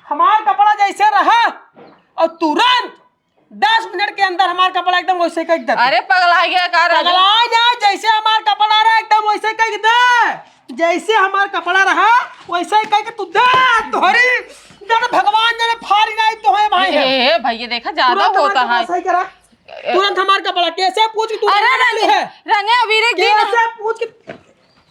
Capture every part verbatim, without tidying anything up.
हमार कपड़ा जैसे रहा और तुरंत दस मिनट के अंदर हमार कपड़ा एकदम वैसे कइ दे। अरे पगला गया का राजू? पगला ना, जैसे हमार कपड़ा रहा एकदम वैसे कइ दे, जैसे हमार कपड़ा रहा वैसे ही कइ के तू दे। तोहरी जन भगवान जन फारी नहीं तो है भाई है। ए, ए, भैया देखा ज्यादा तुरंत हमार होता कपड़ा है। सही करा, तुरंत हमार कपड़ा कैसे पूछ के तू अरे रंगे रंगे, है? रंगे अबीरे की ना। कैसे पूछ के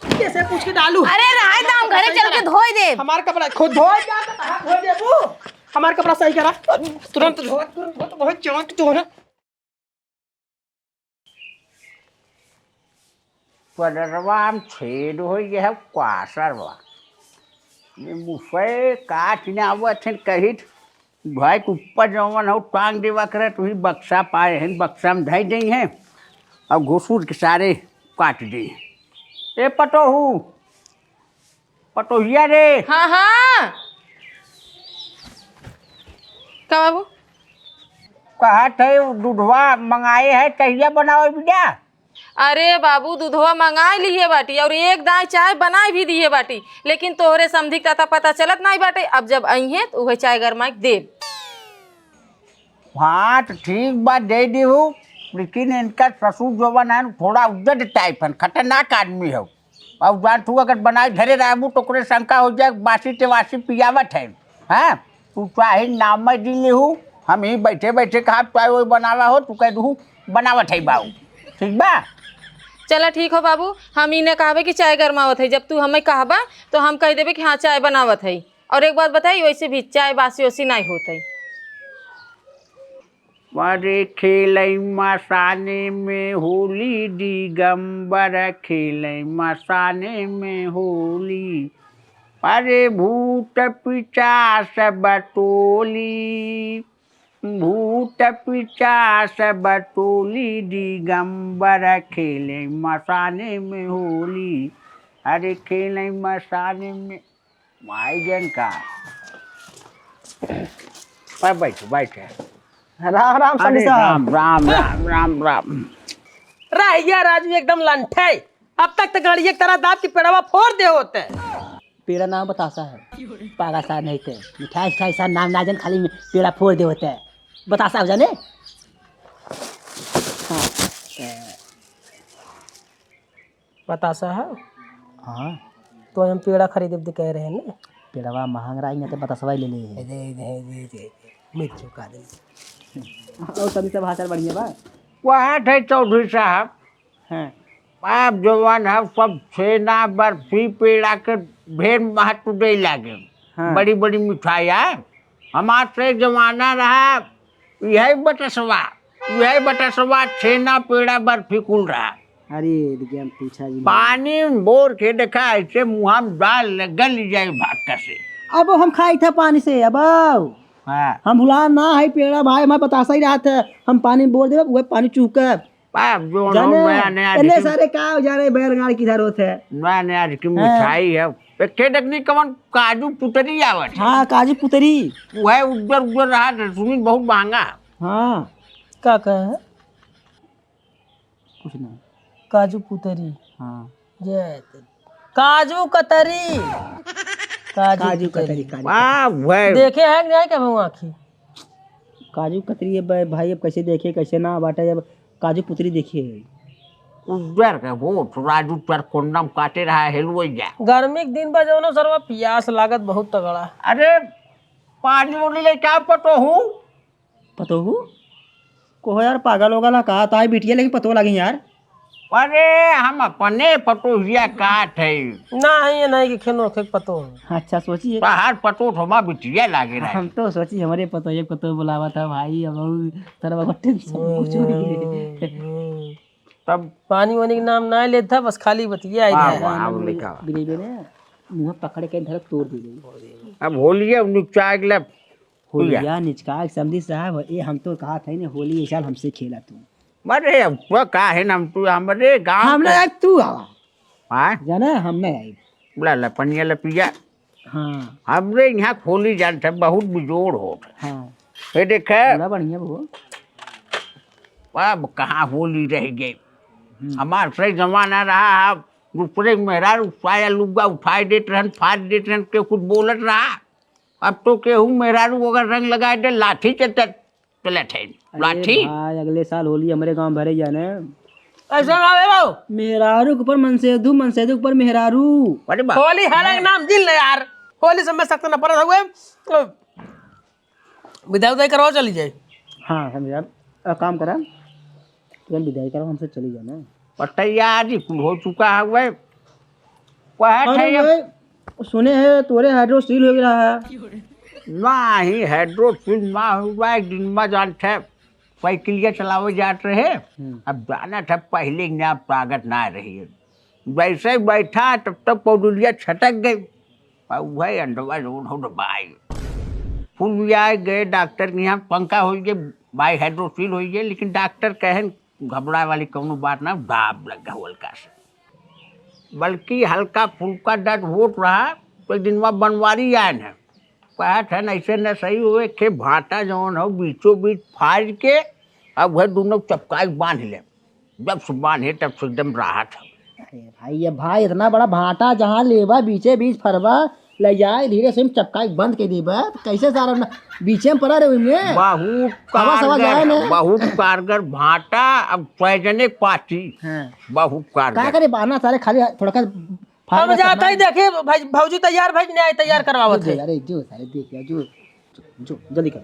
कैसे पूछ के डालू? अरे, रहे दाम घरे चल के धोई दे। हमार कपड़ा खुद धोए जा, तो कहाँ धोए देबू? हमार कपड़ा सही करा। तुरंत धो, तुरंत धो, तो बहुत चमक जो है ना। पडरवा में छेद हो गया है, क्वासरवा। ये मुफे काट ना आवत है, कहित भाई के ऊपर जवन हो टांग देवा करे, तुही बक्सा पाए हैं, बक्सा में धई दई हैं और घुसूर के सारे काट दे। ए पटोहू, पटोहिया रे। हाँ, हाँ। का बाबू? कहत है, दूधवा मंगाए है, कहिया बनावे बिटिया? अरे बाबू, दूधवा मंगाए लिए बाटी और एक दाई चाय बनाए भी दिए बाटी, लेकिन तोहरे समधी का ता पता चलत नाई बाटे। अब जब अइहें, तो उहे चाय गरमाए के देब। हाँ, तो ठीक बा, दे दीहू, लेकिन इनका ससुर जवन है, थोड़ा उद्दंड टाइप है, खतरनाक आदमी है। अब जान तू अगर बनाए धरे रहबू, तो ओकरे शंका हो जाए, बासी तेवासी पियावत है, हैं? तू चाहे नाम में दी लिहू, हम ही बैठे बैठे कहा चाय वही बनावा हो, तू कह दू बनावत है बाऊ, ठीक बा? चला ठीक हो बाबू, हम ई न कहबे कि चाय गरमावत है, जब तू हमें कहबा तो हम कह देबे कि हाँ चाय बनावत है। और एक बात बताई, वैसे भी चाय बासी ओसी नहीं होत है। अरे खेलई मसाने में होली दिगंबर, खेलई मसाने में होली। अरे भूत पिचास बटोली, भूत पिचास बटोली, दिगंबर खेले मसाने में होली। अरे खेले मसाने में, माई जन का। पर बैठ, बैठ। राम राम अरे समधी साहब। राम, राम, राम, राम, राम। रहिया राजू एकदम लंठे। अब तक तो गाड़िया के तरह दाब के पेड़वा फोड़ दे होते। पेड़ा नाम बतासा है, पागा सा नहीं थे। मिठाई उठाई सा नाम ना जान, खाली में पेड़ा फोड़ दे होते। बतासा हो जाने। हाँ, ते बतासा है? हाँ। तो हम पेड़ा खरीदे दे कह रहे हैं ना। पेड़वा महंग रहा, यहाँ ते बतासवा ही ले ले। दे, दे, दे, दे, दे। मिर्चो का दे। और सभी सब हाल चाल बढ़िया बा? वहाँ थे चौधरी साहब। हाँ। आप जवान है, सब छेना, बर्फी, पेड़ा के ढेर महत्व दे लागे। हाँ। बड़ी बड़ी मिठाइया। हमार से जमाना रहा, यही बटसवा, यही बटसवा, छेना, पेड़ा, बर्फी कुल रहा। अरे, एकदम पूछा जी। पानी बोर के देखा, ऐसे मुँह में डाल ले, गल जाए भाग से। अब हम खाई था पानी से, अब आओ। हाँ। हम भुला ना है पेड़ा भाई, हमारे बतासा ही रहा था, हम पानी बोर देवे, वह पानी चूकर। बाप जो जाने, नया नया इतने जिसमें सारे का हो जा रहे, बैरगाड़ किधर होते हैं? नया नया जिसमें हाँ। मिठाई है। एक ठे देखनी कवन काजू पुतरी आवत है। हाँ, काजू पुतरी। वह उज्जर उज्जर रहा, सुनी बहुत महंगा। हाँ। का कहे? कुछ ना। काजू पुतरी। हाँ। जय तेरी। काजू कतरी। काजू काजू कतरी। कतरी, काजू वाह, कतरी। वाह। देखे हैं कि नहीं कभी आँखी? काजू कतरी है भाई, भाई, अब कैसे देखे, कैसे ना बाटे, जब काजू पुतरी देखे है। उज्जर के होठ, राजू चरकोंडम काटे रहा है, हेलवई जा। गर्मी के दिन बा जौनो सरवा, पियास लागत बहुत तगड़ा। अरे, पानी उनी ले क्या पटोहू? पतोहू? कोहो यार, पागल होगा ना कहा, ताई बिटिया लेकिन पतोह लगी यार। अरे, हम अपने पतोहिया काट है। ना है, ये नहीं कि खेनो खे पतोह। अच्छा, सोचिए। बाहर पतोह थोमा बिटिया लागे रहे। हम तो सोची हमारे पतोहिया पतोह बुलावा था भाई, अब उ तरह को टेंशन कुछ हो गई। हम्म, हम्म। तब पानी वानी के नाम ना लेत था, बस खाली बतिया आई वाह, रहा। वाह, अब लिखा। गिरेबे ने, मुँह पकड़ के धर तोड़ दी गई। अब होलिया निपटा के लब होलिया निचका के समधी साहब, ए, हम तो कहा था ने, होली इस साल हमसे खेला तू। अरे, अब तो का है ना, हम तू हमरे गाँव हम के ना, तू आवा। हाँ? जाना, हम ना आई। ला, ला, पनिया ला पिया। हाँ। हमरे यहाँ होली जान था, बहुत बिजोड़ होत। हाँ। ये देखे। बड़ा बढ़िया बहू। अब कहाँ होली रह गई? हम्म। हमार सही जमाना रहा, अब दूसरे मेहरारू साया लुग्गा उठाए देत रहन, फाड़ देत रहन, के कुछ बोलत रहा। अब तो केहू मेहरारू अगर रंग लगाए दे, लाठी से त-, चलत है। अरे लाठी। भाई, अगले साल होली हमरे गांव भरे जाने। ऐसा ना हो बाबू। मेहरारू के ऊपर मनसेधू, मनसेधू के ऊपर मेहरारू। अरे बा। होली हरा के नाम जिन ले यार। होली से मैं सख्त नफरत हुए। विदाई उदाई करवा चली जाए। हाँ, समझ यार। अब काम करा, तुरंत विदाई करो, हमसे चली जाना। और तैयारी कुल हो चुका है वे। वह अरे थे भाई, सुने हैं तोरे हाइड्रो सील हो गया है। नाही, हाइड्रो सील ना हुआ है, दिन में जान थे साइकिलिया चलावे जात रहे। हम्म। अब जाना था पहले ना ताकत ना रही है। जैसे ही बैठा तब तक पौडुलिया छटक गई। और वह अंडवा जोन हो दबाई। फुल आए गए डॉक्टर के यहाँ, पंखा हो गए, बाई हाइड्रोसील हो गए, लेकिन डॉक्टर कहन घबराए वाली कौनो बात ना, दाब लग गया हल्का से। बल्कि हल्का फुल्का दर्द होत रहा, तो एक दिन वहाँ बनवारी आए हैं। कहत है ऐसे न सही हुए, खे भाटा जौन हो बीचों बीच फाड़ के, अब वह दोनों चपकाई बांध ले। जब से बांधे तब से एकदम राहत है। अरे भाई, ये भाई इतना बड़ा भाटा जहाँ लेबा, बीचे बीच फरबा, ले जाए धीरे से चपकाई बंद कर देबा, तो कैसे सारा न-, बीचे में पड़ा रहे उनमें? बहुत हवा सवा कारगर जाए है, ना। बहुत कारगर भाटा, अब poison पाती। हाँ। बहुत कारगर। का करे बहाना सारे खाली थोड़ा का हम जाता ही देखे भाई, भौजी तैयार, भाई न्याय तैयार करवावत जो, है। अरे जो सारे देख लिया, जो, जो, जो, जल्दी कर।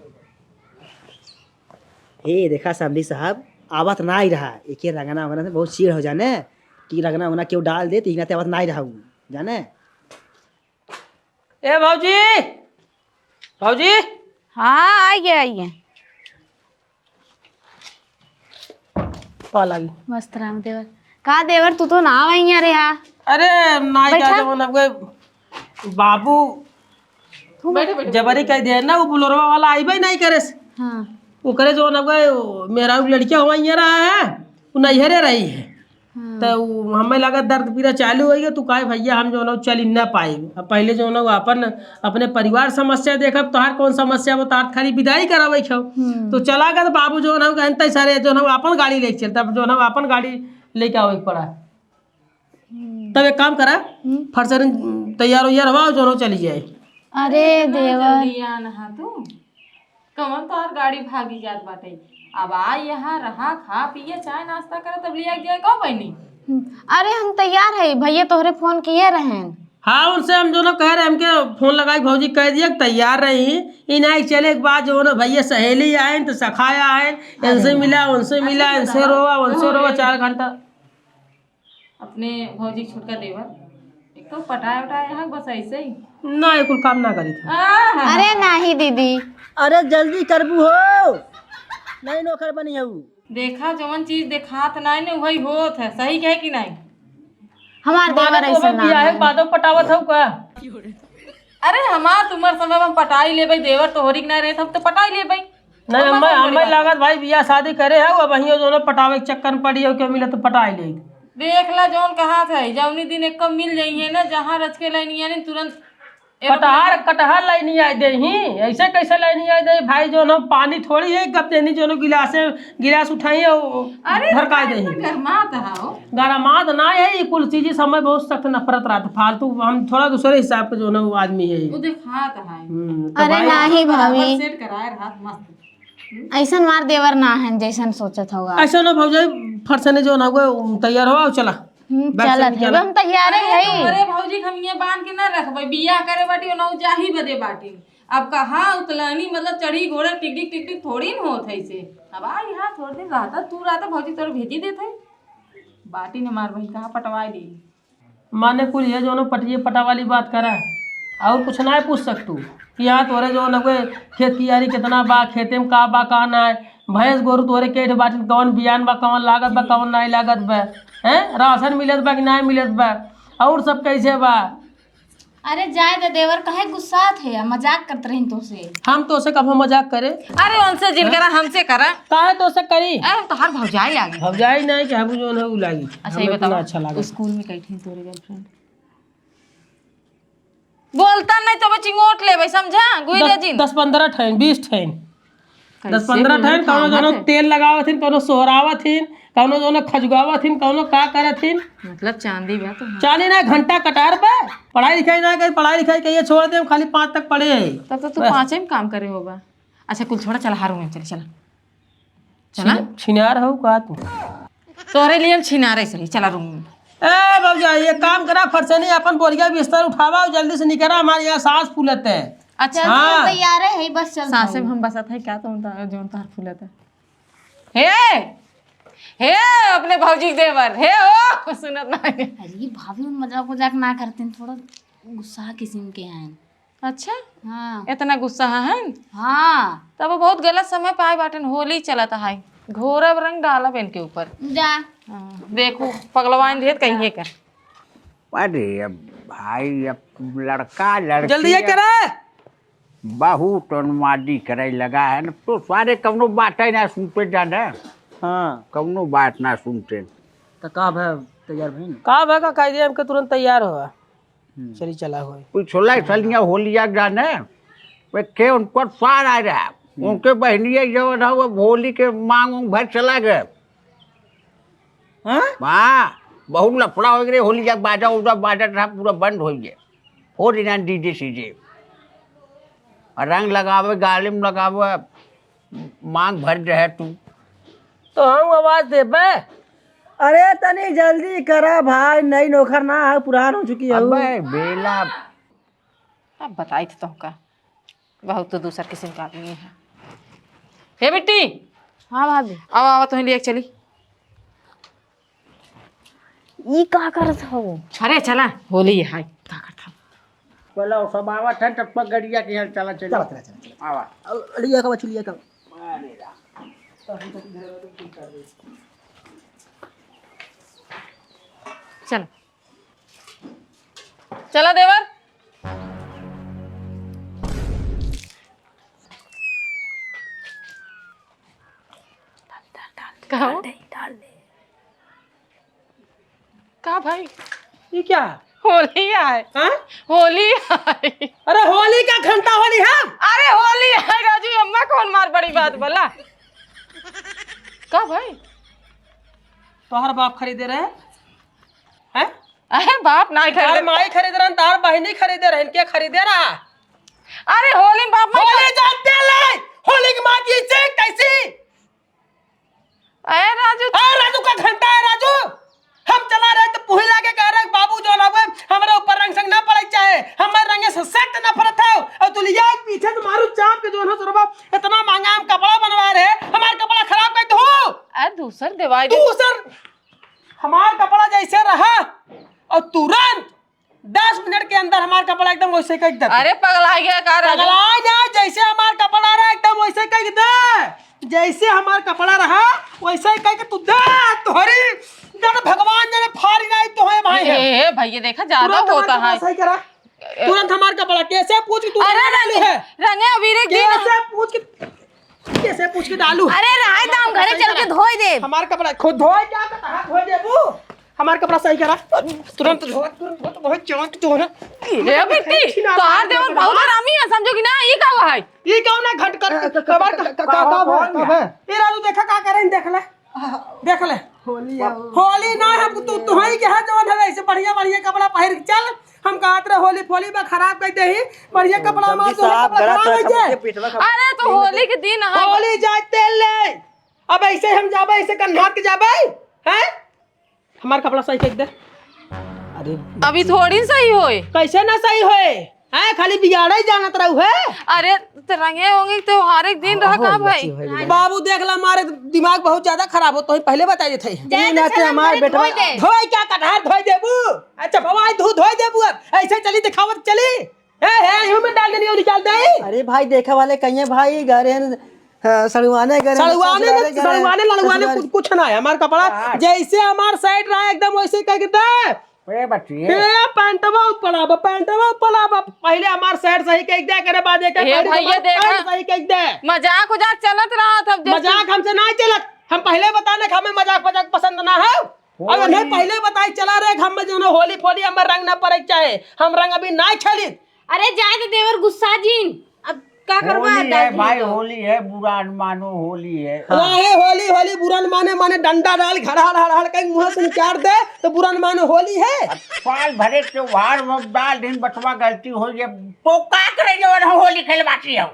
ए, देखा समधी साहब, आवत ना आई रहा। एके रंगना वंगना से बहुत चीड़ हो जाने कि रंगना वंगना केहू डाल दे, तो इहाँ ते आवत ना आई रहा उ, जाने। ए भौजी, भौजी। हाँ, आइए, आइए। पा लागी। मस्त राम देवर। का देवर, तू तो ना आवा हियाँ रे हा। अरे, नाई का बैठा। जवन अब गए बाबू तू बैठ, बैठ, जबरी बैठ। कह दे ना, वो बुलोरवा वाला आइबे नहीं करे। हाँ। ओकरे जवन अब गए, मेरा लड़किया हुआ हियाँ रहा है, वो नैहरे रही है। हाँ। तो उ हमें लगा दर्द पीड़ा चालू होइगा, तू काहे भैया हम जौन हौ चल न पाइब। अब पहले जौन हौ अपन, अपने परिवार समस्या देखब, तोहार कौन समस्या बा, तोहार खाली विदाई करावे छौ। हम्म। तो चला गया तो बाबू जौन हौ कहन तै सारे जौन हौ अपन गाड़ी लेके चलता, अब जौन हौ अपन गाड़ी लेके आवे के पड़ा। हम्म। तब एक काम करा, हम्म। फट से तैयार उयार हुआ, जौन हौ चली जाए। अरे देवर। जल्दी आना हा तू। कवन तोहार गाड़ी भागी जात बाटे? अब आ यहाँ रहा, खा पिए, चाय नाश्ता करा, तब लिया के जाए, कहो बहिनी? हम्म, अरे हम तैयार है, भैया तोहरे फोन किए रहेन। हाँ, उनसे हम दोनों कह रहे, हमके फोन लगाई, भौजी कह दिया कि तैयार रही। इन्हें चले के बाद जो ना भैया सहेली आए तो सखाया आए, अरे इनसे वाह। मिला, उनसे मिला, अच्छा इनसे बताओ। रोवा, उनसे रोवा, चार घंटा। अपने भौजी के छोटका देवर, एक तो पटाए उटाए हैं बस ऐसे ही। ना, ये कुल काम ना करी था। आहा। अरे नाही दीदी। अरे जल्दी करबू हो, नहीं नौकर बनी है उ। देखा जवन चीज देखात नाई ने वही होत है, सही कहे कि नाई? हमार माने देवर तो ऐसा ना बियाहे है। बादो पटावत हौ का? अरे हमार तुम्हार समय हम पटाई लेबै, देवर तोहरी के ना रहे हम तो पटाई लेबै। नहीं, हमें, हमें लागत भाई बियाह शादी करे है, अब वहीं जो ना पटावे के चक्कर में पड़ी है, क्यों मिले तो पटाई ले। देख ला जौन कहा था, जौनी दिन एक मिल जाइए ना, जहाँ रच के लाइन यानी तुरंत कटहर, कटहर लाइन आए दे ही, ऐसे कैसे लाइन आए दे भाई, जो ना पानी थोड़ी है, कब देनी जो ना गिलासे, गिलास उठाई और अरे, भड़काई दे ही। गरमात है हो। गरमात ना है, ये कुल चीज समय बहुत सख्त नफरत रहत, फालतू हम थोड़ा दूसरे हिसाब के जो ना वो आदमी है। वो देखात है। हम्म, तो अरे भाई, नाही भाभी। सेट कराए रहत मस्त। ऐसन मार देवर ना है जैसन सोचत होगा। ऐसा ना भौजाई, फरसने जो ना हुआ, तैयार हो, आओ चला। हम्म, बैग सब चलत है, निकाला। हम तैयारे अरे, है। अरे भौजी, हम ये बांध के ना रखबे, बियाह करे बाटी, ना जाही बदे बाटी। अब कहाँ उतलानी, मतलब चढ़ी घोड़े टिकटिक टिकटिक थोड़ी न होत है इसे। अब आ यहाँ थोड़े दिन रहता, तू रहता भौजी तोर भेजी देत है। बाटी ने मार बहिन कहाँ पटवाए ली। माने कुल ये जौन पटिये पटा वाली बात करा, और कुछ ना पूछ सकतू कि यहाँ तोरे जौन अगुए खेत कियारी कितना बा, खेते में का बा का ना है, भैंस गोरू तोरे केठ बाटिन, कौन बियान बा, कौन लागत बा, कौन नाई लागत बा, हैं, राशन मिलत बा कि नाई मिलत बा, और सब कैसे बा। अरे जाए दे देवर, काहे गुस्सात है, मजाक करत रही तोसे। हम तोसे कब हम मजाक करे? अरे उनसे जिन करा, हमसे करा। काहे तोसे करी? अरे तोहार भौजाई लागी। भौजाई नहीं कि हम जौन है उ लागी। अच्छा ये हमें बताओ, इतना अच्छा लागत। स्कूल में कई ठिन तोरे गर्लफ्रेंड? बोलता नहीं तो बच्ची ओट लेबे, समझा? गुइले दस, जिन। दस पन्द्रह ठैन, बीस ठैन। कैसे दस पन्द्रह बोले ठैन, कौनो खाना जौनो थे? तेल लगावत हिन, कौनो सोहरावत हिन, कौनो जौन खजुगावत हिन, कौनो का करत हिन। मतलब चांदी बा तो, हाँ। चांदी ना, घंटा कटार बा। पढ़ाई लिखाई ना करी, पढ़ाई लिखाई कहिए छोड़ दे, हम खाली पाँच तक पढ़े हैं। तब तो तू बस। पाँचे में काम करे होबा। अच्छा, कुल छोड़ा, चला, हर रूम में चली, चला। चला। छिन-, छिनार हो का तू? तोरे लिए हम छिनार है, चली, चला रूम में। ए, भौजा, ये काम करा, फरसनी, अपन बोरिया बिस्तर उठावा और जल्दी से निकरा, हमारे यहाँ सांस फूलत है। अच्छा, हाँ। तैयार है, है बस चल सासे भाई। में हम बसत है, क्या तो उनका, जो उनका हर फूलत है। हे! हे, अपने भौजी के देवर, हे हो, सुनत ना है। अरे भाभी, उन मजाक वजाक ना करते हैं, थोड़ा गुस्सा किस्म के हैं। अच्छा? हाँ। इतना गुस्सा है? हाँ। तब बहुत गलत समय पे आए बाटन, होली चलत है, घोरब रंग डालब इनके ऊपर। जा। हाँ, देखो, पगलवान भेद कहीं का। अरे अब भाई, अब लड़का लड़की जल्दी ये अब करा। बहुत उन्मादी करे लगा है न, तो सारे कौनो बात ही ना सुनते जाने। हाँ। कौनो बात ना सुनते। तो का भा तैयार भई न? का भा का कह दिया हमके तुरंत तैयार हुआ। हम्म। चली चला होए। पिछला सलिया होलिया जाने, वे के उनको सार आ रहा। हम्म। उनके बहनिया जवन है, वो होली के मांग उंग भर चला गए। हाँ? हाँ, बहुत लफड़ा हो गए, होली जब बाजा उजा बाजत रहा, पूरा बंद हो गए। हो रही ना डीजे सीजे। और रंग लगावे, गालिम लगावे, मांग भर रहे तू। तो हम आवाज देबे। अरे तनी जल्दी करा भाई, नई नौकर ना है, पुरान हो चुकी है। अबे बेला। अब बताई थी तुमका, बहुत तो दूसर किस्म का आदमी है। हे बिट्टी। हाँ भाभी। आवा, आवा, तुहें लिए चली। ई का करत हो? अरे चला, होली है, का करत हो? बोला, वो सब आवत है, तब तक गड़िया के यहाँ चला, चलो। चला, चला, चला, चला। आवा। अब लिया का बच्चू, लिया का। अरे राम। चल। चला देवर। कहो। डाल दे, डाल दे। का भाई? ये क्या? होली आए। हाँ? होली आए। अरे होली का घंटा होली है? अरे होली आए राजू, अम्मा कौन मार बड़ी बात बोला? का भाई? तोहर बाप खरीदे रहे? हैं? अरे बाप ना खरीदे। तार माई खरीद रहन, तार बहिनी खरीदे रहन, के खरीदे रहा? अरे होली में बाप माई होली जानते ले, होली की माँ की चीख कैसी? अरे राजू। अरे राजू का घंटा है राजू। हम चला रहे तो पुही लागे कह रहे बाबू जो ना हुए, हमारे ऊपर रंग संग ना पड़े चाहे, हमारे रंगे से सख्त नफरत है। और तू लिया पीछे से मारू चाप के जो है सुरबा, इतना महंगा हम कपड़ा बनवा रहे, हमारा कपड़ा खराब कर दो। अरे दूसर देवाई दे। दूसर हमार कपड़ा जैसे रहा और तुरंत दस मिनट के अंदर हमार कपड़ा एकदम वैसे कह देता। अरे पगला गया का राजू? पगला ना, जैसे हमार कपड़ा रहा एकदम वैसे कह दे, जैसे हमार कपड़ा रहा वैसे ही कह के तू दे। तोहरी जन भगवान जन फारी नहीं तो है भाई ए, है। ए, भैया देखा ज्यादा तुरंत होता हमार है। कपड़ा सही करा, ए, तुरंत हमार कपड़ा कैसे पूछ के तू अरे रंग, रंगे अबीरे के दिन कैसे पूछ के कैसे पूछ के डालू? अरे, रहा है, तो हम घरे चल के धोई देब। हमार कपड़ा खुद धोए, क्या कहता है, धोए देबू? हमार कपड़ा सही करा। तुरंत धो, तुरंत धो, तो बहुत चमक तो है। ए बेटी, तोहार देवर बहुत हरामी है, समझो कि ना, ई का है? ई कौन है घट कर, ए, क-, क-, हमार क-, क-, क-, का, का, का, का, का, का? ए राजू, देखा का करें, देख ले। देख ले। होली आओ। होली ना है, तू, तू ही के है जवन है, ऐसे बढ़िया, बढ़िया कपड़ा पहिर के चल। हम कहत रहे होली फोली बा खराब कर दे ही, बढ़िया कपड़ा जल्दी मार से दो, आप कपड़ा गला खराब तोड़ कर के दे। पेटवा खा- अरे तो होली के दिन है। होली जाए तेल ले। अब ऐसे हम जाबे, ऐसे कन्हार के जाबे, हैं? हमार कपड़ा सही कर दे। अरे अभी थोड़ी सही होए। कैसे ना सही होए? हैं, खाली बिगाड़े ही जानत रहू है। अरे, तो रंगे होंगे त्योहार एक दिन रहा का भाई? बाबू देख ला, हमारे दिमाग बहुत ज्यादा खराब हो, तो ही पहले बताई देते हैं। ये ना से हमार बेटवा धोए क्या कटहर धोए देबू? अच्छा, भवाई धू धोए देबू, अब ऐसे चली दिखावत चली। ए, हे, यूं में डाल देनी और निकाल दे। अरे भाई, देखा वाले कहिए भाई, गए रहे, हाँ, सड़ुआने गए रहे, सड़ुआने ससुराले में, गए रहे, सड़ुआने, लड़ुआने ससुराल। कुछ, कुछ ना है हमार कपड़ा। हाँ। जैसे हमार सेट रहा एकदम वैसे कह के दे। ए बच्ची। ए, पैंटवा ऊपर आबा, पैंटवा ऊपर आबा। पहले हमार सेट सही कह दे, करे बाद एक ए पैंट भैया, देखा। पैंट सही कह दे। मजाक उजाक चलत रहा था, जैसे मजाक हमसे ना चलत। हम पहले बताने का हमें मजाक वजाक पसंद ना है। अब होली। नहीं पहले बताई चला रहे, हम में जो ना होली फोली हमार रंग ना पड़े चाहे, हम रंग अभी ना खेली। अरे जाए दे देवर, गुस्सा जिन। अब का करबा होली है दादी भाई, तो? होली है, बुरा न मानो, होली है। हाँ। वाहे होली, होली, बुरा न माने, माने डंडा डाल, घड़ा, हड़, हड़, हड़, कहीं मुँह से निकाल दे, तो बुरा न मानो, होली है। साल भरे त्योहार में डाल दिन बचवा गलती हो ये, तो का करे जो ना होली खेलवासी हो?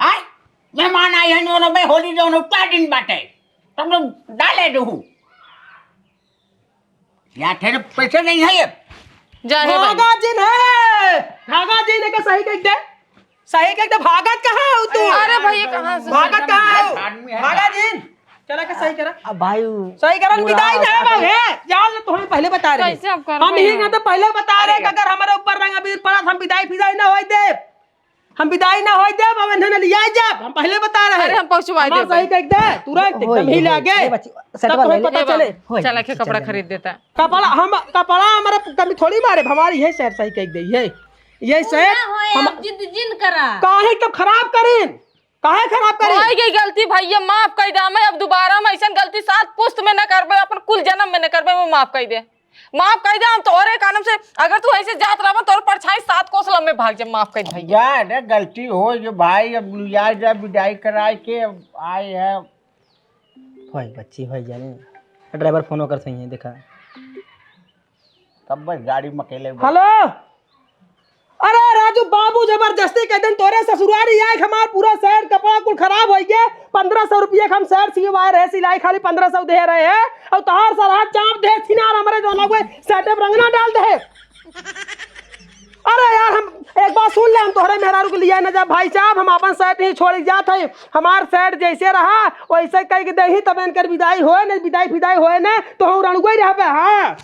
आय? मेहमान आए हैं, जो ना भाई होली जो ना क्या दिन बाटे? तुम लोग डाले दो। या ठेरे पैसे नहीं है ये। जा हे भाई। भागा जिन है, भागा जिन है के सही कह दे, सही कह दे, भागत कहाँ हो तू? अरे भैया, कहाँ से? भागत कहाँ हो? आदमी है। भागा जिन, चला के सही करा। अब भाई उ सही करा, पूरा विदाई ना है बाबू, है। जान ले, तुम्हें पहले बता रहे। कैसे अब करबे हम ही यार? ना तो पहले बता रहे अरे कि अगर हमारे ऊपर रंग अबीर पड़ा तो हम विदाई फिदाई ना होई दे। हम विदाई ना होई देब, अब इन्हें ना लियाई जाब, हम पहले बता रहे। अरे, हम पहुँचवाई हमार देब। सही कह दे, तुरंत होई, एकदम ही होई। लागे। ए बच्ची, तब सेटवा तुम्हें ले ले। पता ए चले। बाबू, होई, चला के चल कपड़ा ले। खरीद देता। कपड़ा हम, कपड़ा हमारा कमी थोड़ी मारे, हमारी यही सेट सही कह दे, ये, ये सेट ना होए, हम आप जिद जिन करा। काहे तब खराब करीन? काहे खराब करीन? होई गई गलती भैया, माफ कर दे हमें, अब दोबारा हम ऐसन गलती सात पुश्त में न करबे, अपन कुल जन्म में न करबे, वो माफ कर दे। माफ कइ दे, हम तोहरे कानम से, अगर तू ऐसे जात रहबा, तोहरे परछाई सात कोस लम्बे भाग जाए, माफ कइ दे भैया। जा रे, गलती होइ गै भाई, अब लिया जा, विदाई कराए के अब आए हैं। होई बच्ची, होई जाने। ड्राइवर फोन ओकर सही है, देखा। तब बस गाड़ी में अकेले बस। हेलो, अरे राजू बाबू, जबरदस्ती कइ देन तोरे ससुरारी आए, हमार पूरा सेट कपड़ा कुल खराब होइ गया। पन्द्रह सौ रुपया के हम सेट सिवाए रहे, सिलाई खाली पन्द्रह सौ दे रहे हैं, और तोहार सरहा चाप दे छिनार हमरे जौन हुए सेटे पर रंगना डाल दे। अरे यार, हम एक बात सुन ले, हम तोहरे मेहरारू के लिए न जा भाई साहब, हम अपन सेट ही छोड़ जात है। हमार सेट जैसे रहा वैसे कह के देही, तब इनकर विदाई होए न, विदाई फिदाई होए न, तो हम रणुए रहबे। हाँ।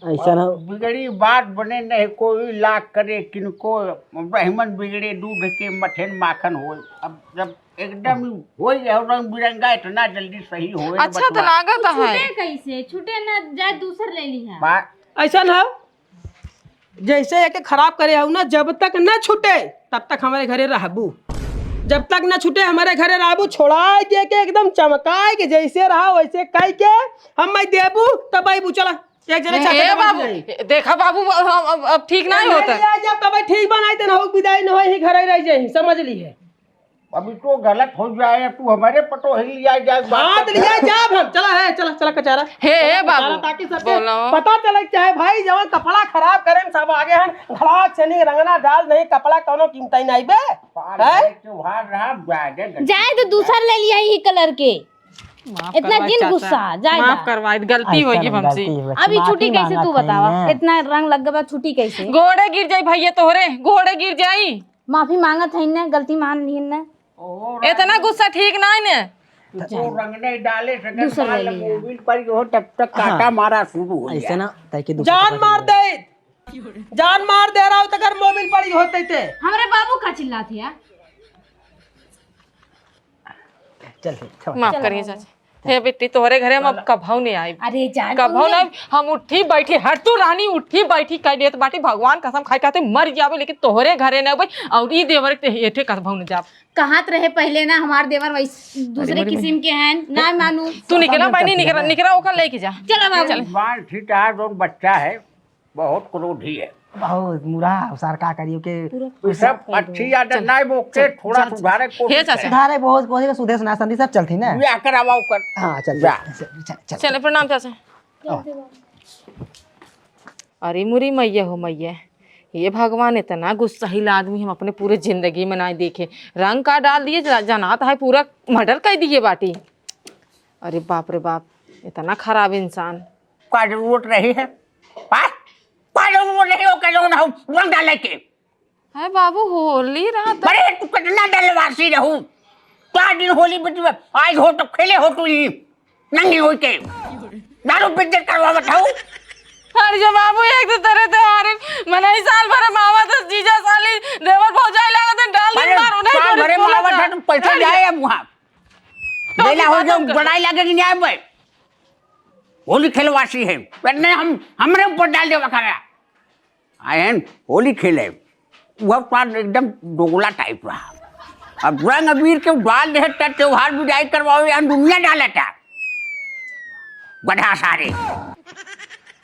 ऐसा ना। बिगड़ी बात बने नहीं, कोई लाख करे किनको, ब्राह्मण बिगड़े दूध के मठेन माखन होए। अब जब एकदम ही होई है रंग बिरंगा, इतना जल्दी सही होए न अच्छा तो बचवा। लागत है। छूटे कैसे? छूटे ना जाए, दूसर ले लिहा। बा- ऐसा ना हो, जैसे एके खराब करे हो ना, जब तक ना छूटे तब तक हमारे घरे रहबू। जब तक ना छूटे हमारे घरे रहबू, छोड़ाए के, के एकदम चमकाए के, जैसे रहा वैसे कह के हम मैं देबू, तब अइबू। चला। एक जने ए, चाचा ए के बाबू, पास जाई। ए, देखा बाबू, अब, अब, अब ठीक नहीं ए, होता। नहीं, आ जा, तब ठीक बनाई, तन हो विदाई न होई, ही घरे रह जाई, समझ ली है। अभी तो गलत हो जाए, तू हमारे पटो ही लिया जाए, बात हाँ, तो करते। लिया जाब हम। चला है, चला, चला कचारा। हे, हे चला कचारा, बाबू, ताकि सबके बोलो। पता चले कि चाहे भाई जवन कपड़ा खराब करे, सब आगे हन, घड़ा छेनी रंगना डाल नहीं, कपड़ा कौनो कीमत ही नहीं बे। पार हैं? है, त्योहार रहा, जाए दे, गलती जाए तो हो दूसर जाए। ले लिया ही कलर के। माफ इतना करवाई जिन चाचा। गुस्सा, जाए माफ जा। करवाई, गलती अच्छा, होई गलती हमसे। हो गई। अभी माफी छुट्टी कैसे मांगा तू था बतावा? इतना रंग लग गया, छुट्टी कैसे? गोड़े गिर जाई भैया तोहरे, गोड़े गिर जाई। माफी मांगत है ना, गलती मान ली ना। और इतना गुस्सा ठीक ना है ना। वो रंग नहीं डाले, सगन दूसर बाल ले लिया। मोबिल पर जो तब तक हाँ। काटा मारा शुरू हो ऐसे गया। ना, ताकि दूसर जान मार दे। जान मार दे रहा हूँ, तकर मोबिल पड़ी होते थे। हमरे बाबू का चिल्लात है? चल, ठीक, चल। माफ चल, करिए चल। चाची। हे बेटी, तोहरे घरे हम अब चल। कभऊ नहीं आइब। अरे जान कभऊ तुमने नहीं आइब। हम उठी बैठी, हर तू रानी उठी बैठी कह देत बाटी, भगवान कसम खाए खाते मर जाबे, लेकिन तोहरे घरे नहीं आइब। और ई देवर के एठे कभऊ नहीं जाब। कहत रहे पहले ना, हमार देवर वैसे दूसरे अरे, अरे, किस्म के हैं, ना मानू। तू निकला बहनी, निकला, निकला, ओकर लेके जा। चला बाबू। चल। बाल छिटा जोन बच्चा है, बहुत क्रोधी है। बहुत मुरा अवसर का करियो के पूरा ये सब अच्छी आदत चल, नहीं, वो के चल, थोड़ा चल, सुधारे चल। कोशिश हे चाचा। है। सुधारे बहुत कोशिश, सुधे सुना संधि सब चलती ना। ब्याह करावा ओकर। हाँ, चल, जा। चल, चल, चल, चले, चल। प्रणाम चाचा। आओ। अरे मुरी मैया हो मैया, ये भगवान, इतना गुस्साहिल आदमी हम अपने पूरे जिंदगी में ना देखे। रंग का डाल दिए, ज-, जनात है पूरा मर्डर कर दिए बाटी। अरे बाप रे बाप, इतना खराब इंसान। का जरूरत रही है? हाँ? का जरूरत रही हो, का जरूरत हो, रंग डाले के? है बाबू, होली रहा था। अरे, तू कितना डलवासी रहू। चार दिन होली बीत गए, आज हो तो खेले हो तू ही, नंगी होई के। दारू पीते करवावत हऊ। अरे जो बाबू, एक तो तरह त्योहार है, मनई साल भर मावा तो जीजा साली, देवर भौजाई लागत है, डाल दिन अरे, मारो, नहीं साल करी, भरे बोला मावा था। था, तुम पैसा अरे। जाए अब वहाँ। तो बेला हो बात गया, हम कर। बड़ाई लगे कि नहीं आए भाई? होली खेलवासी है, वरना हम, हमरे ऊपर डाल देवा करा। आयन होली खेले, वह पार एकदम दोगला टाइप रहा। अब रंग अबीर के डाल दे, त त्योहार विदाई करवाओ, यहाँ दुनिया डालता। गधा सारे।